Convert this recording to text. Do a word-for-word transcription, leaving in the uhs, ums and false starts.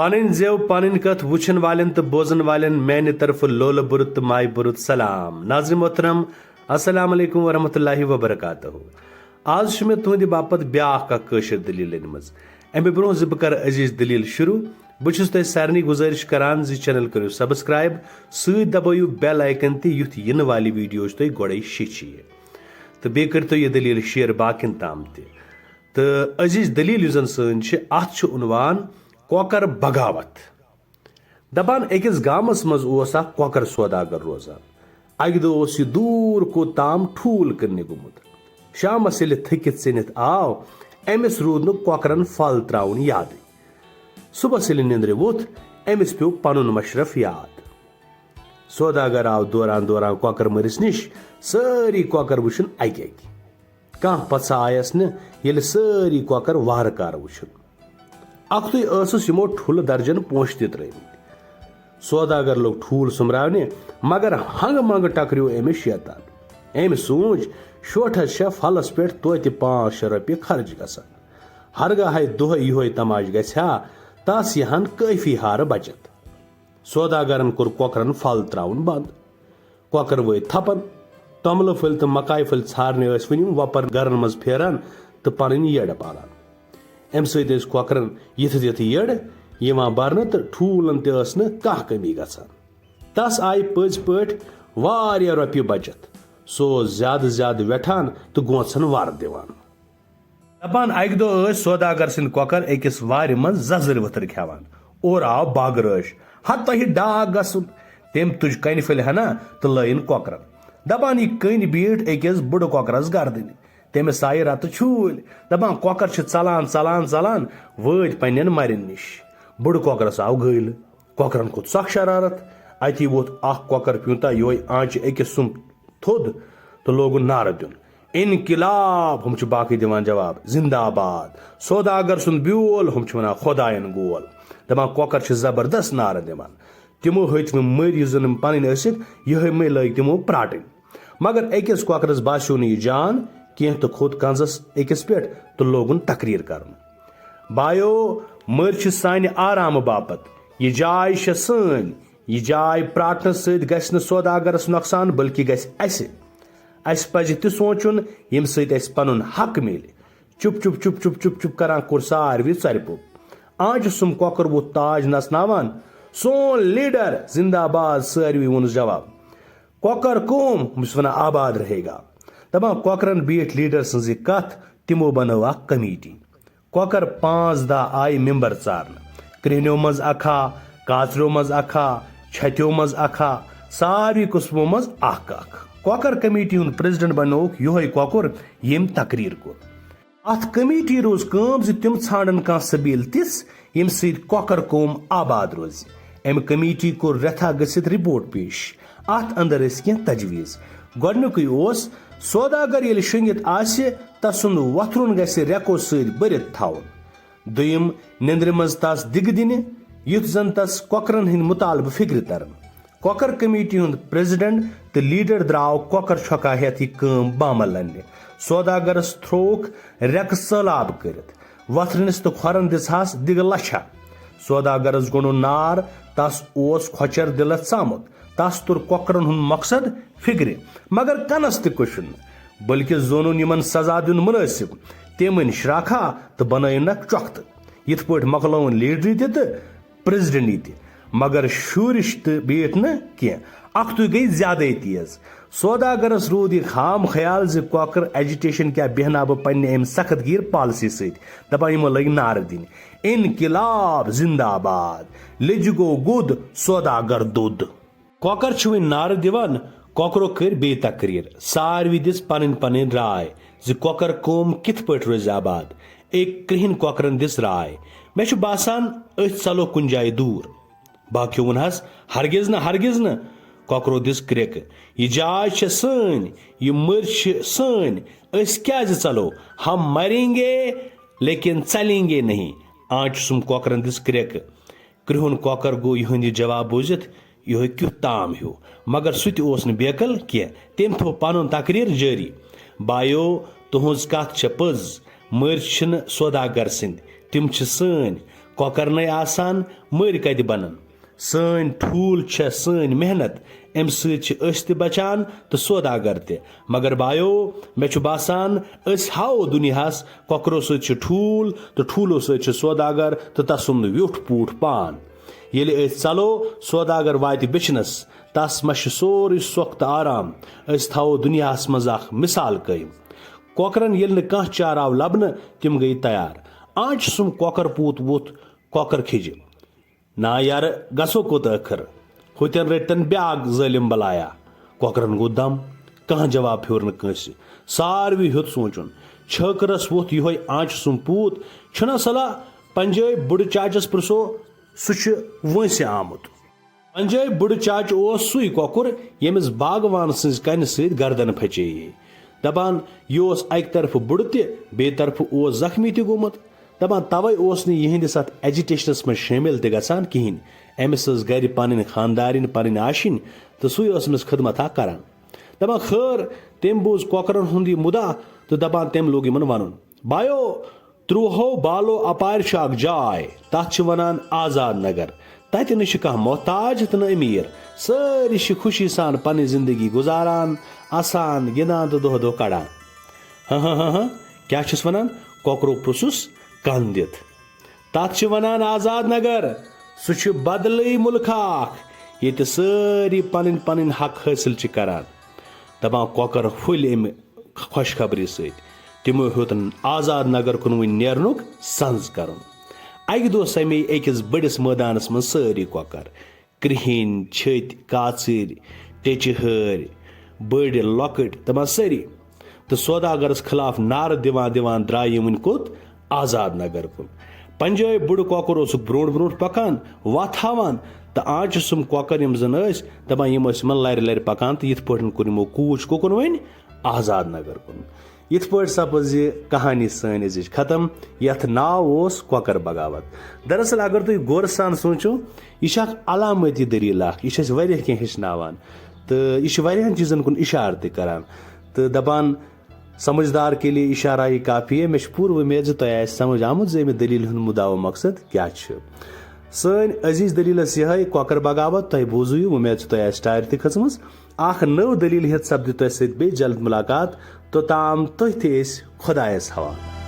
پنٕنۍ زٮ۪و، پنٕنۍ کتھ وٕچھن والٮ۪ن تہٕ بوزن والٮ۪ن میانہِ طرفہٕ لولہٕ بُرُت تہٕ مایہِ بُرُت سلام۔ ناظرین محترم، السلام علیکم ورحمۃ اللہ وبرکاتہ۔ آز چھِ مےٚ تُہنٛدِ باپتھ بیاکھ اکھ کٲشِر دٔلیٖل أنمٕژ۔ امہِ برونٛہہ زِ بہٕ کرٕ أزِچ دٔلیٖل شروع، بہٕ چھُس تۄہہِ سارنٕے گُزٲرِش کران زِ channel کٔرِو subscribe، سۭتۍ دبٲیِو bell icon تہِ، یُتھ یِنہٕ والہِ video چھِ تۄہہِ گۄڈَے شیٚچھِ یہِ۔ تہٕ بیٚیہِ کٔرۍتو یہِ دٔلیٖل share باقین تام تہِ۔ تہٕ أزِچ دٔلیٖل یُس زن سٲنۍ چھِ، اتھ چھُ عنوان کۄکر بغاوت۔ دپان أکِس گامس منٛز اوس اکھ کۄکر سوداگر روزان۔ اکہِ دۄہ اوس یہِ دوٗر کوٚت تام ٹھوٗل کٕننہِ گوٚمُت۔ شامس ییٚلہِ تھٔکِتھ ژٔنِتھ آو، أمِس روٗد نہٕ کۄکرن پھل ترٛاوُن یادٕے۔ صُبحس ییٚلہِ نِندرِ ووٚتھ، أمِس پیوٚو پنُن مشرف یاد۔ سوداگر آو دوران دوران کۄکر مٲرِس نِش، سٲری کۄکر وٕچھُن اکہِ اکہِ۔ کانٛہہ پژھا آیس نہٕ، ییٚلہِ سٲری کۄکر وارٕ کارٕ وٕچھُن۔ اکھتُے ٲسٕس یِمو ٹھُلہٕ درجن پونٛسہٕ تہِ ترٲومٕتۍ۔ سوداگر لوٚگ ٹھوٗل سوٚمبراونہِ، مگر ہنگہٕ منگہٕ ٹکریو أمِس شیطان۔ أمۍ سوٗنچ، شوٹھس چھےٚ پھلس پٮ۪ٹھ توتہِ پانٛژھ شےٚ رۄپیہِ خرٕچ گژھان۔ ہرگاہے دۄہے یِہوے تماشہٕ گژھِ ہا، تس یِہن کٲفی ہارٕ بچت۔ سوداگرن کوٚر کۄکرن پھل ترٛاوُن بنٛد۔ کۄکر وٲتۍ تھپن۔ توٚملہٕ پھٔلۍ تہٕ مکایہِ پھٔلۍ ژھارنہِ ٲسۍ وۄنۍ یِم وۄپر گرن منٛز پھیران تہٕ پنٕنۍ یٔڑ پالان۔ امہِ سۭتۍ ٲسۍ کۄکرن یِتھٕ تِتھٕ یٔڑ یِوان برنہٕ تہٕ ٹھوٗلن تہِ ٲس نہٕ کانٛہہ کٔمی گژھان۔ تس آیہِ پٔزۍ پٲٹھۍ واریاہ رۄپیہِ بچت۔ سُہ اوس زیادٕ زیادٕ وٮ۪ٹھان تہٕ گونٛژھن ور دِوان۔ دپان اکہِ دۄہ ٲسۍ سوداگر سٕنٛدۍ کۄکر أکِس وارِ منٛز ززٕرۍ ؤتھٕر کھٮ۪وان۔ اورٕ آو باگہٕ رٲچھ، ہتہٕ تۄہہِ ڈاکھ گژھُن۔ تٔمۍ تُج کنہِ پھٔلۍ ہنا تہٕ لٲیِن کۄکرن۔ دپان یہِ کٔنۍ بیٖٹھ أکِس بُڈٕ کۄکرس گردنہِ۔ تٔمِس آیہِ رتہٕ چھوٗلۍ۔ دپان کۄکر چھِ ژلان، ژلان، ژلان، وٲتۍ پننٮ۪ن مرٮ۪ن نِش۔ بُڈٕ کۄکرس آو گٲلۍ۔ کۄکرن کھوٚت سخ شرارت۔ اتی ووٚتھ اکھ کۄکر پیوٗنتا یوہے آنچہِ أکِس سُمب تھوٚد تہٕ لوگُن نعرٕ دیُن، "انقلاب!" ہُم چھِ باقٕے دِوان جواب، "زندہ باد!" سوداگر سُنٛد بیول، ہُم چھِ وَنان، "خۄدایَن گول!" دَپان، کۄکر چھِ زبردست نعرٕ دِوان۔ تِمو ہیٚتۍ وۄنۍ مٔرۍ، یُس زَن یِم پَنٕنۍ ٲسِکھ، یِہوٚے مٔرۍ لٲگۍ تِمو پرٛاٹٕنۍ۔ مگر أکِس کۄکرَس باسیو نہٕ یہِ جان کینٛہہ تہٕ کھوٚت کَنزَس أکِس پٮ۪ٹھ تہٕ لوگُن تقریر کَرُن۔ بایو، مٔرۍ چھِ سانہِ آرامہٕ باپتھ۔ یہِ جاے چھےٚ سٲنۍ۔ یہِ جاے پراٹنہٕ سۭتۍ گژھِ نہٕ سوداگرس نۄقصان، بلکہِ گژھِ اسہِ۔ اسہِ پزِ تہِ سونچُن، ییٚمہِ سۭتۍ اسہِ پنُن حق میلہِ۔ چُپ چُپ چُپ چُپ چُپ چُپ کران کوٚر ساروٕے ژرِ پوٚپ۔ آنچہِ سُم کۄکر ووٚتھ تاج نژناوان، "سون لیڈر زندہ باد!" ساروٕے ووٚنُس جواب۔ کۄکر قوم، بہٕ چھُس ونان، آباد رہے گا۔ دپان کۄکرن بیٖٹھ لیڈر سٕنٛز یہِ کتھ، تِمو بنٲو اکھ کمیٹی۔ کۄکر پانٛژھ دَہ آیہِ ممبر ژارنہٕ۔ کرٛہنیو منٛز اکھا، کاژریو منٛز اکھا، چھتیو منٛز اکھا، ساروٕے قٕسمو منٛز اکھ اکھ۔ کۄکر کمیٹی ہُنٛد پریزیڈنٹ بنووُکھ یِہوٚے کۄکُر، ییٚمۍ تقریر کوٚر۔ اتھ کمیٹی روٗز کٲم زِ تِم ژھانڈن کانٛہہ سبیل تِژھ، ییٚمہِ سۭتۍ کۄکر قوم آباد روزِ۔ امہِ کمیٹی کوٚر رٮ۪تھا گٔژھِتھ رپورٹ پیش۔ اتھ اندر ٲسۍ کینٛہہ تجویز۔ گۄڈنیُکُے اوس، سوداگر ییٚلہِ شۄنگِتھ آسہِ، تسُنٛد وۄتھرُن گژھِ ریکو سۭتۍ بٔرِتھ تھاوُن۔ دوٚیِم، نیندرِ منٛز تس دِگہٕ دِنہِ، یُتھ زن تس کۄکرن ہٕنٛدۍ مطالبہٕ فکرِ ترن۔ کۄکر کمیٹی ہُنٛد پریزیڈنٹ تہٕ لیڈر درٛاو کۄکر چھۄکا ہٮ۪تھ یہِ کٲم بامل اننہِ۔ سوداگرس تھرووُکھ ریکہٕ سٲلاب کٔرِتھ۔ وۄتھرِنِس تہٕ کھۄرن دِژہَس دِگہٕ لچھا۔ سوداگرس گوٚنڈُن نار، تس اوس کھۄچر دِلس ژامُت۔ تس توٚر کۄکرن ہُنٛد مقصد فکرِ، مگر کنس تہِ کُشُن نہٕ، بلکہِ زونُن یِمن سزا دیُن مُنٲسِب۔ تٔمۍ أنۍ شراکھا تہٕ بنٲوِنکھ چۄختہٕ۔ یِتھ پٲٹھۍ مۄکلٲوٕن لیڈری تہِ تہٕ پریزیڈنٹی تہِ، مگر شورش تہٕ بیٖٹھ نہٕ کینٛہہ۔ اکھتُے گٔیہِ زیادے تیز۔ سوداگرس روٗد یہِ خام خیال زِ کۄکر ایجیٹیشن کیٛاہ بیہنا بہٕ پننہِ امہِ سخت گیٖر پالیسی سۭتۍ۔ دپان یِمو لٲگۍ نعرٕ دِنۍ، "انقلاب زندہ باد، لیٚجہِ گوٚو گوٚد، سوداگر دوٚد۔" کۄکر چھِ وۄنۍ نعرٕ دِوان، کۄکرو کٔرۍ بیٚیہِ تقریر۔ ساروٕے دِژ پنٕنۍ پنٕنۍ راے زِ کۄکر قوم کِتھ پٲٹھۍ روزِ آباد۔ أکۍ کرٛہِنۍ کۄکرن دِژ راے، "مےٚ چھُ باسان، أسۍ ژلو کُنہِ جایہِ دوٗر۔" باقیو ووٚنہَس، "ہرگز نہٕ، ہرگز نہٕ۔" کۄکرو دِژ کرٛیکہٕ، "یہِ جاے چھےٚ سٲنۍ، یہِ مٔرۍ چھِ سٲنۍ، أسۍ کیٛازِ ژلو؟ ہم مریں گے، لیکن چلیں گے نہیں۔" آنچہِ سُم کۄکرن دِژ کرٛیکہٕ۔ کرٛہُن کۄکر گوٚو یِہُنٛد یہِ جواب بوٗزِتھ یِہوٚے کیُتھ تام ہیوٗ، مگر سُہ تہِ اوس نہٕ بیقل کینٛہہ۔ تٔمۍ تھوٚو پنُن تقریر جٲری، "بایو، تُہٕنٛز کتھ چھےٚ پٔز، مٔرۍ چھِنہٕ سوداگر سٕنٛدۍ، تِم چھِ سٲنۍ۔ کۄکر نے آسان، مٔرۍ کتہِ بنن؟ سٲنۍ ٹھوٗل چھےٚ سٲنۍ محنت، امہِ سۭتۍ چھِ أسۍ تہِ بچان تہٕ سوداگر تہِ۔ مگر بایو، مےٚ چھُ باسان، أسۍ ہاوو دُنیاہس، کۄکرو سۭتۍ چھِ ٹھوٗل تہٕ ٹھوٗلو سۭتۍ چھِ سوداگر تہٕ تسُنٛد ویوٚٹھ پوٗٹھ پان۔ ییٚلہِ أسۍ ژلو، سوداگر واتہِ بیچھنس، تس مشہِ سورُے سۄکھ تہٕ آرام۔ أسۍ تھاوو دُنیاہس منٛز اکھ مثال قٲیِم۔ کۄکرن ییٚلہِ نہٕ کانٛہہ چارٕ آو لبنہٕ، تِم گٔیہِ تیار۔ آنچہِ سُم کۄکر پوٗت ووٚتھ کۄکر کھیٚجہِ۔ نا یارٕ، گژھو کوٚت ٲخٕر؟ ہُتٮ۪ن رٔٹتن بیٛاکھ ظٲلِم بلایا۔ کۄکرن گوٚو دم، کانٛہہ جواب پھیوٗر نہٕ کٲنٛسہِ۔ ساروٕے ہیوٚت سونٛچُن۔ چھٲکرس ووٚتھ یِہوٚے آنچہِ سُم پوٗت، چھُنا صلاح پنجٲبۍ بُڈٕ چاچس پرٛژھو، سُہ چھُ وٲنٛسہِ آمُت۔ پنجٲبۍ بُڈٕ چاچہٕ اوس سُے کۄکُر، ییٚمِس باغوان سٕنٛزِ کنہِ سۭتۍ گردن پھچے۔ دپان، یہِ اوس اکہِ طرفہٕ بُڈٕ تہِ، بیٚیہِ طرفہٕ اوس زخمی تہِ گوٚمُت۔ دپان، توے اوس نہٕ یِہنٛدِس اتھ ایجیٹیشنس منٛز شٲمِل تہِ گژھان کِہینۍ۔ أمِس ٲس گرِ پنٕنۍ خاندارِنۍ، پنٕنۍ آشِنۍ، تہٕ سُے اوس أمِس خدمتھا کران۔ دپان، خٲر، تٔمۍ بوٗز کۄکرن ہُنٛد یہِ مُدا تہٕ دپان، تٔمۍ لوگ یِمن ونُن، بایو، ترٛوہو بالو اپارِ چھُ اکھ جاے، تتھ چھِ ونان آزاد نگر۔ تتہِ نہٕ چھِ کانٛہہ محتاج تہٕ نہٕ امیر۔ سٲری چھِ خوشی سان پنٕنۍ زندگی گُزاران، اسان، گِنٛدان تہٕ دۄہ دۄہ کڑان۔ ہاں ہاں ہاں ہاں، کیٛاہ چھِس ونان؟ کۄکرو پرٛژھُس کن دِتھ۔ تتھ چھِ ونان آزاد نگر۔ سُہ چھُ بدلٕے مُلکھا اکھ، ییٚتہِ سٲری پنٕنۍ پنٕنۍ حق حٲصِل چھِ کران۔ دپان، کۄکر پھٔلۍ امہِ خۄشخبری سۭتۍ۔ تِمو ہیوٚت آزاد نگر کُن وۄنۍ نیرنُک سنز کرُن۔ اکہِ دۄہ سمے أکِس بٔڑِس مٲدانس منٛز سٲری کۄکر، کرٛہِنۍ، چھٔتۍ، کاژٕرۍ، ٹیچہِ ہٲرۍ، بٔڑۍ، لۄکٕٹۍ، تِمن سٲری۔ تہٕ سوداگرس خلاف نعرٕ دِوان دِوان درٛاے یِم وۄنۍ کوٚت؟ آزاد نگر کُن۔ پنجٲبۍ بُڈٕ کۄکُر اوسُکھ برونٛٹھ برونٛٹھ پکان، وتھ ہاوان، تہٕ آنچہِ سُم کۄکر یِم زن ٲسۍ، دپان، یِم ٲسۍ یِمن لرِ لرِ پکان، تہٕ یِتھ پٲٹھۍ کوٚر یِمو کوچ کُکُن وۄنۍ آزاد نگر کُن۔ یِتھ پٲٹھۍ سپٕز یہِ کہانی سٲنۍ أزِچ ختم، یتھ ناو اوس کۄکر بغاوت۔ دراصل اگر تُہۍ غورٕ سان سوٗنٛچِو، یہِ چھِ اکھ علامتی دٔلیٖل اکھ، یہِ چھِ اَسہِ واریاہ کینٛہہ ہیٚچھناوان، تہٕ یہِ چھِ واریاہن چیٖزن کُن اِشارٕ تہِ کران۔ تہٕ دپان، سمجھدار کے لیے اشارہ ہی کافی ہے۔ مےٚ چھِ پوٗرٕ وۄمید زِ تۄہہِ آسہِ سمجھ آمُت زِ اَمہِ دٔلیٖلہِ ہُنٛد مُدا و مقصد کیٛاہ چھُ۔ سٲنۍ عزیٖز دٔلیٖل ٲس یِہوٚے، کۄکر بغاوت۔ تۄہہِ بوٗزوٕ یہِ، وۄمید چھِ تۄہہِ آسہِ ٹارِ تہِ کھٔژمٕژ۔ اکھ نٔو دٔلیٖل ہیٚتھ سپدِ تۄہہِ سۭتۍ بیٚیہِ جلد مُلاقات۔ توٚتام تُہۍ تہِ ٲسۍ خۄدایس حوالہٕ۔